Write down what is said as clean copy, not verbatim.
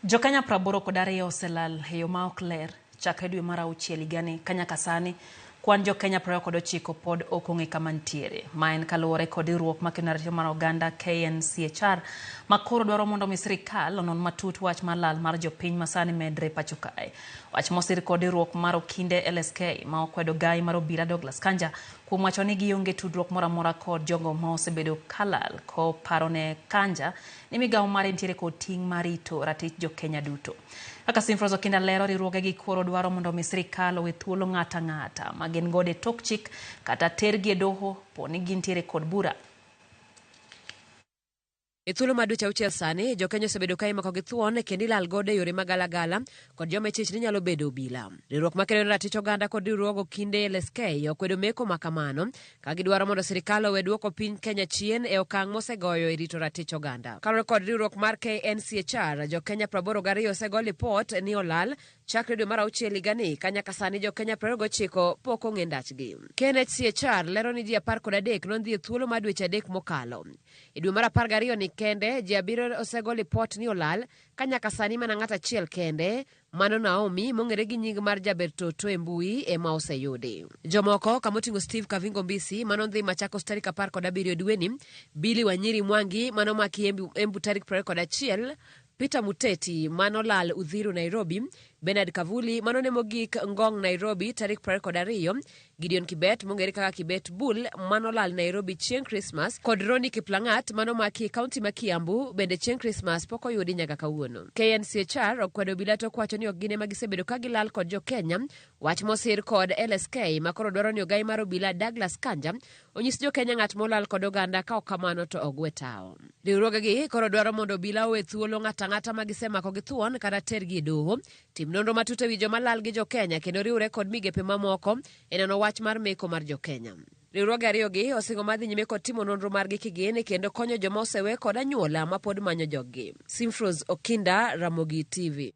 Jokenya 82 oselal e yo ma ok ler chakre dwe mar auchiel higani ka nyaka sani kwan jokenya 29 pod ok ong'e kama nitiere. Ma en kaluwore kod riwruok makeno ratiro mar oganda KNCHR ma koro dwaro mondo mi sirikal onon matut wach mar lal mar jopiny ma sani medre pacho kae. Wach mosir kod riwruok mar Okinde LSK ma okwedo gai mar obila Douglas Kanja kuom wacho ni gionge tudruok moro amora kod jogo ma osebedo kalal koparo ne Kanja ni migawo mare nitiere kod ting' mar rito ratich jokenya duto. Kaka Simfros Okinda lero, riwruogegi koro dwaro mondo omi sirikal owe thuolo ng'ato ang'ata ma gin godo e tok chik kata tergi e doho po ni gintiere kod bura. E thuolo mar dweche auchiel sani, jokenya osebedo ka imako gi thuon kendo ilal godo e yore magalagala kod joma ichich ni nyalo bedo obila. Riwruok makedo ne ratich oganda kod riwruog Okinde LSK okwedo meko ma kamano ka gidwaro mondo sirikal owe duoko piny Kenya chien e okang' mosegoyo e rito ratich oganda. Kaluwore kod riwruok mar KNCHR, jo-Kenya 82 osego lipot ni olal chakre dwe mar auchiel higani ka nyaka sani jo-Kenya 29 pok ong'e ndachgi. KNCHR lero ni ji 13 nondhi e thuolo mar dweche adek mokalo. E dwe mar 12 ni kende, ji abiriyo osego lipot ni olal ka nyaka sani mana ng'at achiel kende Mano Naomi, mong'ere gi nying mar Jaber Toto e mbui, ema oseyudi. Jomoko, kama oting'o Steve Kavingo Mbisi, mano ndhi Machakos tarik 17 dweni, Billy Wanyiri Mwangi, mano maki Embu, Embu tarik 21, Peter Muteti, mano lal Uthiru Nairobi, Bernard Kavuli, mano ne mogik Ngong Nairobi tarik 22, Gideon Kibet, mong'ere kaka Kibet Bull, mano lal Nairobi chieng' Christmas, kod Ronnie Kiplangat, mano maki e kaunti ma Kiambu, bende chieng' Christmas pok oyudi nyaka kawuono. KNCHR okwedo obila tok wacho ni ok gin ema gisebedo ka gilal kod jo-Kenya, wach mosir kod LSK ma koro dwaro ni ogai mar obila Douglas Kanja onyis jo-Kenya ng'at molal kod oganda ka ok kamano to ogwe tawo. Riwruogegi koro dwaro mondo obila owe thuolo ng'ato ang'ata ma gisemako gi thuon kata tergi e doho Tim nonro matut ewi joma lal gi jokenya kendo riwre kod migepe mamoko e nono wach mar meko mar jokenya. Riwruoge ariyogi osingo mar dhi nyime kod timo nonro margi kigin kendo konyo joma osewe kod anyuola ma pod manyo joggi. Simfros Okinda, Ramogi TV.